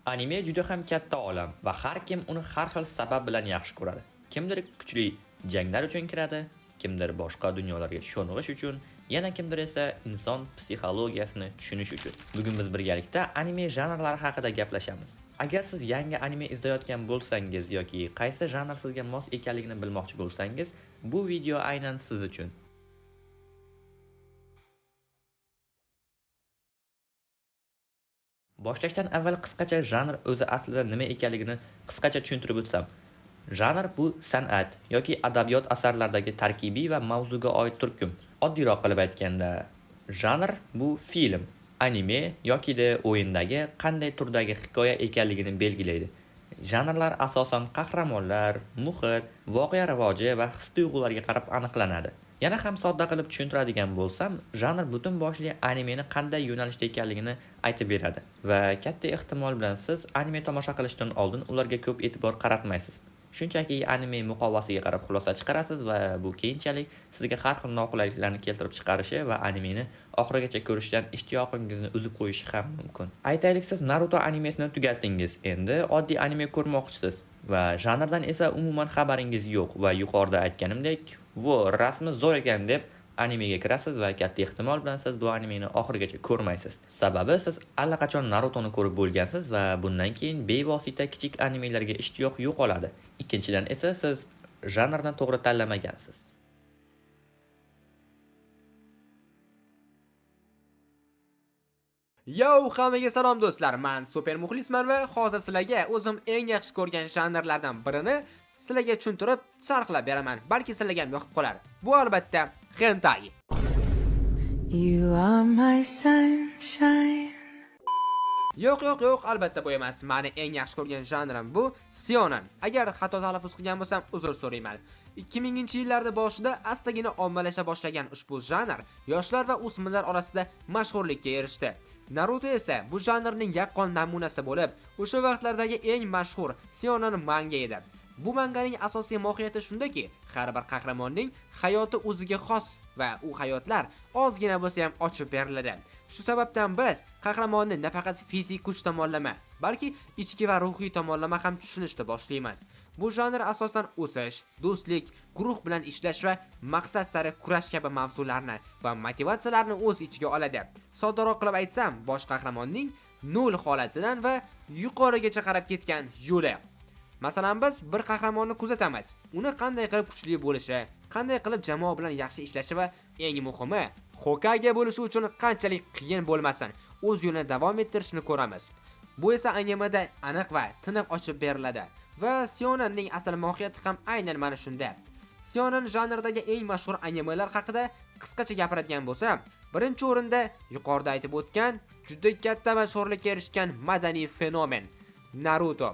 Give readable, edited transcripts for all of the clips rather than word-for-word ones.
Anime juda ham katta olam va har kim uni har xil sabab bilan yaxshi ko'radi. Kimdir kuchli janglar uchun kiradi, kimdir boshqa dunyolarga sho'ng'ish uchun, yana kimdir esa inson psixologiyasini tushunish uchun. Bugun biz birgalikda anime janrlari haqida gaplashamiz. Agar siz yangi anime izlayotgan bo'lsangiz yoki qaysi janr sizga mos ekanligini bilmoqchi bo'lsangiz, bu video aynan siz uchun. Boshlashdan avval qisqacha janr o'zi aslida nima ekanligini qisqacha tushuntirib o'tsam. Janr bu san'at yoki adabiyot asarlaridagi tarkibiy va mavzuga oid turkum. Oddiyroq qilib aytganda, janr bu film, anime yokida o'yindagi qanday turdagi hikoya ekanligini belgilaydi. Janrlar asosan qahramonlar, muhit, voqea rivoji va his-tuyg'ularga qarab aniqlanadi. Yana ham sodda qilib tushuntiradigan bo'lsam, janr butun boshli animeni qanday yo'nalishda ekanligini aytib beradi va katta ehtimol bilan siz anime tomosha qilishdan oldin ularga ko'p e'tibor qaratmaysiz. Shunchaki anime muqovasiga qarab xulosa chiqarasiz va bu keyinchalik sizga har xil noqulayliklarni keltirib chiqarishi va animeni oxirigacha ko'rishdan ishtiyoqingizni uzib qo'yishi ham mumkin. Aytaylik, siz Naruto animesini tugatdingiz, endi oddiy anime ko'rmoqchisiz va janrdan esa umuman xabaringiz yo'q va yuqorida aytganimdek, "Vo, rasmi zo'r ekan" deb animega kirasiz va katta ehtimol bilan siz bu animeni oxirigacha ko'rmaysiz. Sababi siz allaqachon Narutoni ko'rib bo'lgansiz va bundan keyin bevosita kichik animelarga ishtiyoq yo'qoladi. Ikkinchidan esa siz janrni to'g'ri tanlamagansiz. Yo, hammaga salom do'stlar. Men super muxlisman va hozir sizlarga o'zim eng yaxshi ko'rgan janrlardan birini sizlarga tushuntirib, sharhlab beraman. Balki sizlarga ham yoqib qolar. Bu albatta hentai. You are my sunshine. Yo'q, yo'q, yo'q, albatta bu emas. Meni eng yaxshi ko'rgan janrim bu seinen. Agar xato talaffuz qilgan bo'lsam, uzr so'rayman. 2000-yillarda boshida astagina ommalasha boshlagan ushbu janr yoshlar va o'smirlar orasida mashhurlikka erishdi. Naruto esa bu janrning yaqqol namunasi bo'lib, o'sha vaqtlardagi eng mashhur seinen manga edi. Bu manganing asosiy mohiyati shundaki, har bir qahramonning hayoti o'ziga xos va u hayotlar ozgina bo'lsa ham ochib beriladi. Shu sababdan biz qahramonni nafaqat fizik kuch tomonlama, balki ichki va ruhiy tomonlama ham tushunishni boshlaymiz. Bu janr asosan o'sish, do'stlik, guruh bilan ishlash va maqsad sari kurash kabi mavzularni va motivatsiyalarni o'z ichiga oladi. Soddaroq qilib aytsam, bosh qahramonning nol holatidan va yuqorigacha qarab ketgan yo'li. Masalan, biz bir qahramonni kuzatamiz. Uni qanday qilib kuchli bo'lishi, qanday qilib jamoa bilan yaxshi ishlashi va eng muhimi, Hokage bo'lishi uchun qanchalik qiyin bo'lmasin, o'z yo'lini davom ettirishini ko'ramiz. Bu esa animeda aniq va tiniq ochib beriladi va seonenning asl mohiyati ham aynan mana shunda. Seonen janridagi eng mashhur animelar haqida qisqacha gapiradigan bo'lsam, birinchi o'rinda yuqorida aytib o'tgan juda katta mashhurlikka erishgan madaniy fenomen Naruto.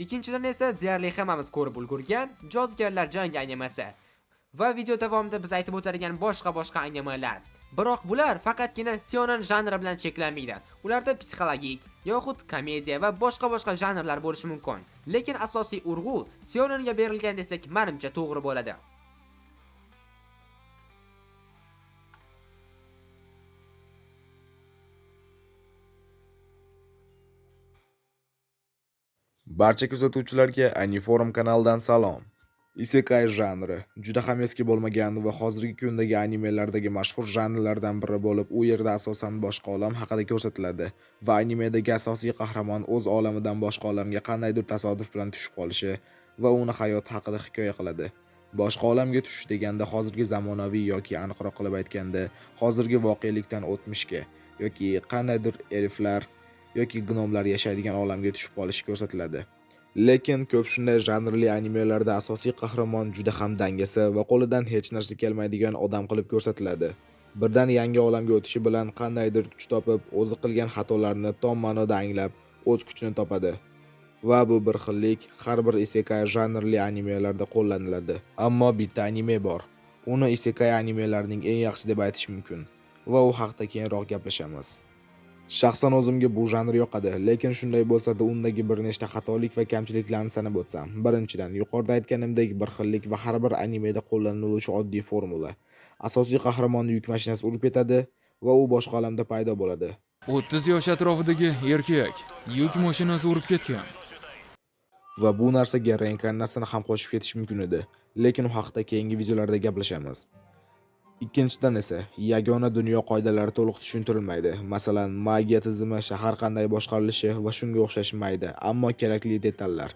Ikkinchidan esa deyarli hammamiz ko'rib ulgurgan Jodugarlar jangi animesi va video davomida biz aytib o'tadigan boshqa-boshqa animelar. Biroq bular faqatgina seonen janri bilan cheklanmaydi. Ularda psixologik yoxud komediya va boshqa-boshqa janrlar bo'lishi mumkin. Lekin asosiy urg'u seonenga berilgan desak, menimcha to'g'ri bo'ladi. Barcha kuzatuvchilarga Aniforum kanalidan salom. Isekai janri juda ham eski bo'lmagan va hozirgi kundagi animelardagi mashhur janrlardan biri bo'lib, u yerda asosan boshqa olam haqida ko'rsatiladi va animedagi asosiy qahramon o'z olamidan boshqa olamga qandaydir tasodif bilan tushib qolishi va uni hayoti haqida hikoya qiladi. Boshqa olamga tushish deganda hozirgi zamonaviy yoki aniqroq qilib aytganda hozirgi voqelikdan o'tmishga yoki qandaydir elflar yoki gnomlar yashaydigan olamga tushib qolishi ko'rsatiladi. Lekin ko'p shunday janrli animelarda asosiy qahramon juda ham dangasa va qo'lidan hech narsa kelmaydigan odam qilib ko'rsatiladi. Birdan yangi olamga o'tishi bilan qandaydir kuch topib, o'zi qilgan xatolarni tom ma'noda anglab, o'z kuchini topadi. Va bu bir xillik har bir isekai janrli animelarda qo'llaniladi. Ammo bitta anime bor. Uni isekai animelarining eng yaxshi deb aytish mumkin va u haqda keyinroq gaplashamiz. Shaxsan o'zimga bu janr yoqadi, lekin shunday bo'lsa-da undagi bir nechta xatolik va kamchiliklarni sanab o'tsam. Birinchidan, yuqorida aytganimdek bir xillik va har bir animeda qo'llaniluvchi oddiy formula. Asosiy qahramonni yuk mashinasi urib ketadi va u boshqa olamda paydo bo'ladi. 30 yosh atrofidagi erkak yuk mashinasi urib ketgan. Va bu narsaga reinkarnatsiyani ham qo'shib ketish mumkin edi, lekin u haqida keyingi videolarda gaplashamiz. Ikkinchidan esa, yagona dunyo qoidalari to'liq tushuntirilmaydi. Masalan, magiya tizimi, shahar qanday boshqarilishi va shunga o'xshash mayda, ammo kerakli detallar.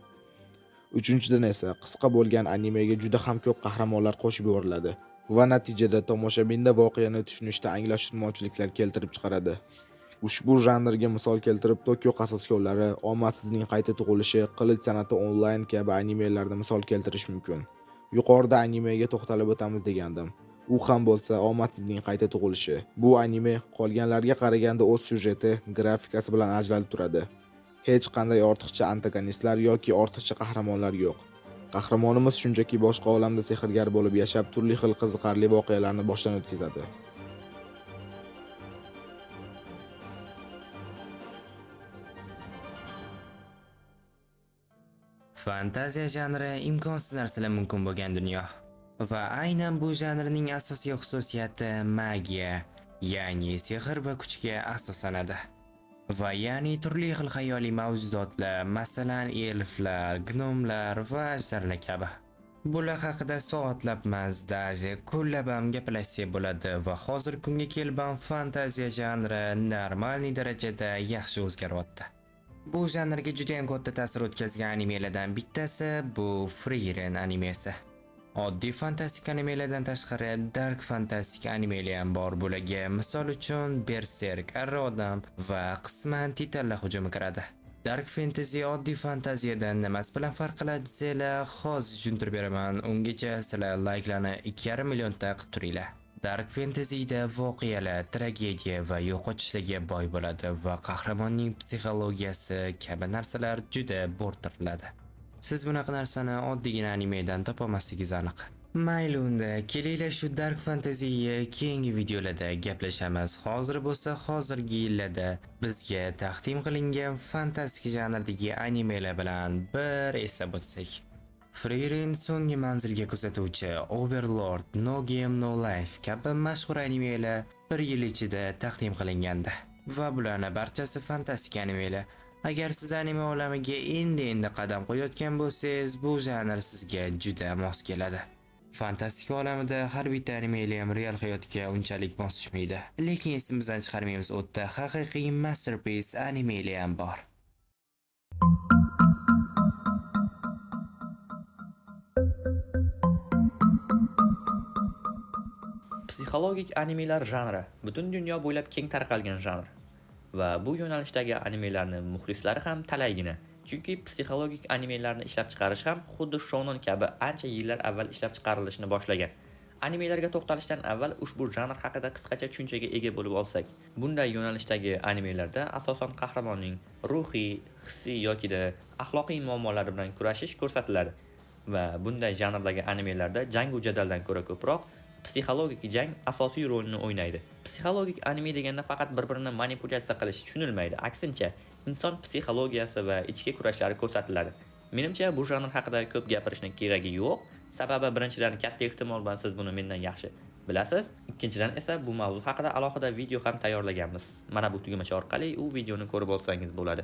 Uchinchidan esa, qisqa bo'lgan animega juda ham ko'p qahramonlar qo'shib yuboriladi va natijada tomoshabinda voqeani tushunishda anglashilmovchiliklar keltirib chiqaradi. Ushbu janrga misol keltirib, Tokio qasoskorlari, Omadsizning qayta tug'ilishi, Qilich san'ati onlayn kabi animelarni misol keltirish mumkin. Yuqorida animega to'xtalib o'tamiz degandim. U ham bo'lsa Omadsizning qayta tug'ilishi. Bu anime qolganlarga qaraganda o'z syujeti, grafikasi bilan ajralib turadi. Hech qanday ortiqcha antagonistlar yoki ortiqcha qahramonlar yo'q. Qahramonimiz shunchaki boshqa olamda sehrgar bo'lib yashab, turli xil qiziqarli voqealarni boshdan o'tkazadi. Fantaziya janri imkonsiz narsalar mumkin bo'lgan dunyo. Va aynan bu janrning asosiy xususiyati magiya, ya'ni sehr va kuchga asoslanadi. Va ya'ni turli xil xayoliy mavjudotlar, masalan, elflar, gnomlar va ajdarlar kabi. Bular haqida soatlab emas, даже kunlab ham gaplashsak bo'ladi va hozir kunga kelib ham fantaziya janri нормальный darajada yaxshi o'zgaryapti. Bu janrga juda ham katta ta'sir o'tkazgan animelardan bittasi bu Frieren animesi. Oddiy fantastik animelardan tashqari dark fantastik animelar ham bor. Bularga misol uchun Berserk, Arra odam va qisman Titanlar hujumi kiradi. Dark fantasy oddiy fantaziyadan nimasi bilan farq qiladi desanglar, hozir tushuntirib beraman. Ungacha sizlar layklarni 2,5 millionta qilib turinglar. Dark fantasyda voqealar tragediya va yo'qotishlarga boy bo'ladi va qahramonning psixologiyasi kabi narsalar juda bo'rttiriladi. Siz bunaqa narsani oddiygina animedan topolmasligingiz aniq. Mayli unda, kelinglar shu dark fantasyga keyingi videolarda gaplashamiz. Hozir bo'lsa hozirgi yillarda bizga taqdim qilingan fantastik janrdagi animelar bilan bir eslab o'tsak. Frieren so'nggi manzilga kuzatuvchi, Overlord, No Game No Life kabi mashhur animelar bir yil ichida taqdim qilingandi. Va bularni barchasi fantastik animelar. Agar siz anime olamiga endi-endi qadam qo'yayotgan bo'lsangiz, bu janr sizga juda mos keladi. Fantastika olamida har bitta animelar ham real hayotga unchalik mos tushmaydi. Lekin esimizdan chiqarmaymiz, u yerda haqiqiy masterpiece animelar ham bor. Psixologik animelar janri butun dunyo bo'ylab keng tarqalgan janr. Va bu yo'nalishdagi animelarni muxlislari ham talaygina. Chunki psixologik animelarni ishlab chiqarish ham xuddi shonen kabi ancha yillar avval ishlab chiqarilishni boshlagan. Animelarga to'xtalishdan avval ushbu janr haqida qisqacha tushunchaga ega bo'lib olsak. Bunday yo'nalishdagi animelarda asosan qahramonning ruhiy, hissiy yokida axloqiy muammolari bilan kurashish ko'rsatiladi. Va bunday janrdagi animelarda jang va jadaldan ko'ra ko'proq psixologik jang asosiy rolni o'ynaydi. Psixologik anime deganda faqat bir-birini manipulyatsiya qilish tushunilmaydi. Aksincha, inson psixologiyasi va ichki kurashlari ko'rsatiladi. Menimcha, bu janr haqida ko'p gapirishning keragi yo'q. Sababi birinchidan katta ehtimol bilan siz buni mendan yaxshi bilasiz. Ikkinchidan esa bu mavzu haqida alohida video ham tayyorlaganmiz. Mana bu tugmacha orqali u videoni ko'rib olsangiz bo'ladi.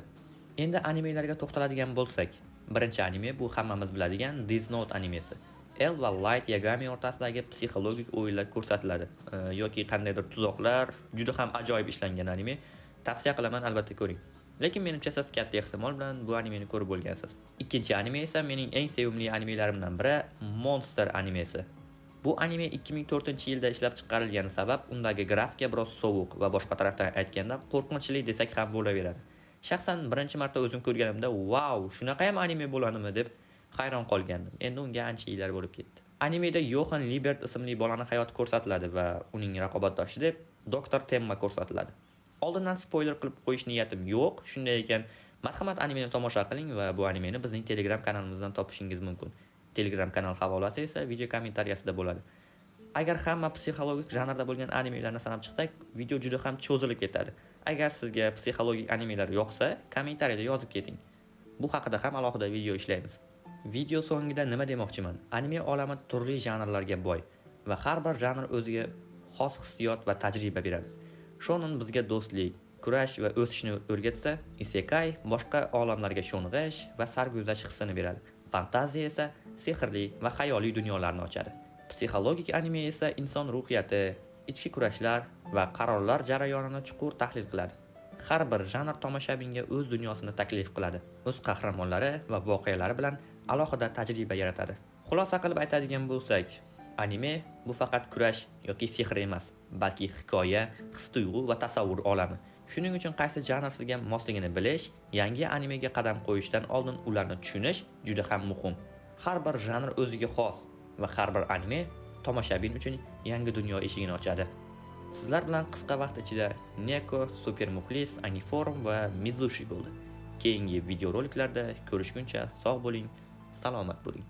Endi animelarga to'xtaladigan bo'lsak, birinchi anime bu hammamiz biladigan Death Note animesi. L va Light Yagami o'rtasidagi psixologik o'yinlar ko'rsatiladi. Yoki qandaydir tuzoqlar, juda ham ajoyib ishlangan anime. Tavsiya qilaman, albatta ko'ring. Lekin menimcha siz katta ehtimol bilan bu animeni ko'rib bo'lgansiz. Ikkinchi anime esa mening eng sevimli animelarimdan biri Monster animesi. Bu anime 2004-yilda ishlab chiqarilgani sabab undagi grafika biroz sovuq va boshqa tarafdan aytganda qo'rqinchli desak ham bo'laveradi. Shaxsan birinchi marta o'zim ko'rganimda, "Vau, shunaqa ham anime bo'ladimi?" deb hayron qolgandim. Endi unga ancha yillar bo'lib ketdi. Animeda Johan Liebert ismli bolaning hayoti ko'rsatiladi va uning raqobatdoshi deb Doktor Temma ko'rsatiladi. Oldindan spoiler qilib qo'yish niyatim yo'q. Shunday ekan, marhamat animeni tomosha qiling va bu animeni bizning Telegram kanalimizdan topishingiz mumkin. Telegram kanal havolasi esa video kommentariyasida bo'ladi. Agar hamma psixologik janrda bo'lgan animelarni sanab chiqsak, video juda ham cho'zilib ketadi. Agar sizga psixologik animelar yoqsa, kommentariyada yozib keting. Bu haqida ham alohida video ishlaymiz. Video so'ngida nima demoqchiman? Anime olami turli janrlarga boy va har bir janr o'ziga xos hissiyot va tajriba beradi. Shonen bizga do'stlik, kurash va o'sishni o'rgatsa, isekai boshqa olamlarga sho'ng'ish va sarguzasht hissini beradi. Fantaziya esa sehrli va xayoliy dunyolarni ochadi. Psixologik anime esa inson ruhiyati, ichki kurashlar va qarorlar jarayonini chuqur tahlil qiladi. Har bir janr tomoshabinga o'z dunyosini taklif qiladi. O'z qahramonlari va voqealari bilan alohida tajriba yaratadi. Xulosa qilib aytadigan bo'lsak, anime bu faqat kurash yoki sehr emas, balki hikoya, his-tuyg'u va tasavvur olami. Shuning uchun qaysi janr sizga mosligini bilish, yangi animega qadam qo'yishdan oldin ularni tushunish juda ham muhim. Har bir janr o'ziga xos va har bir anime tomoshabin uchun yangi dunyo eshigini ochadi. Sizlar bilan qisqa vaqt ichida Neko, Super Muxlis, Aniforum va Mizushi bo'ldi. Keyingi videoroliklarda ko'rishguncha sog' bo'ling, salomat bo'ling.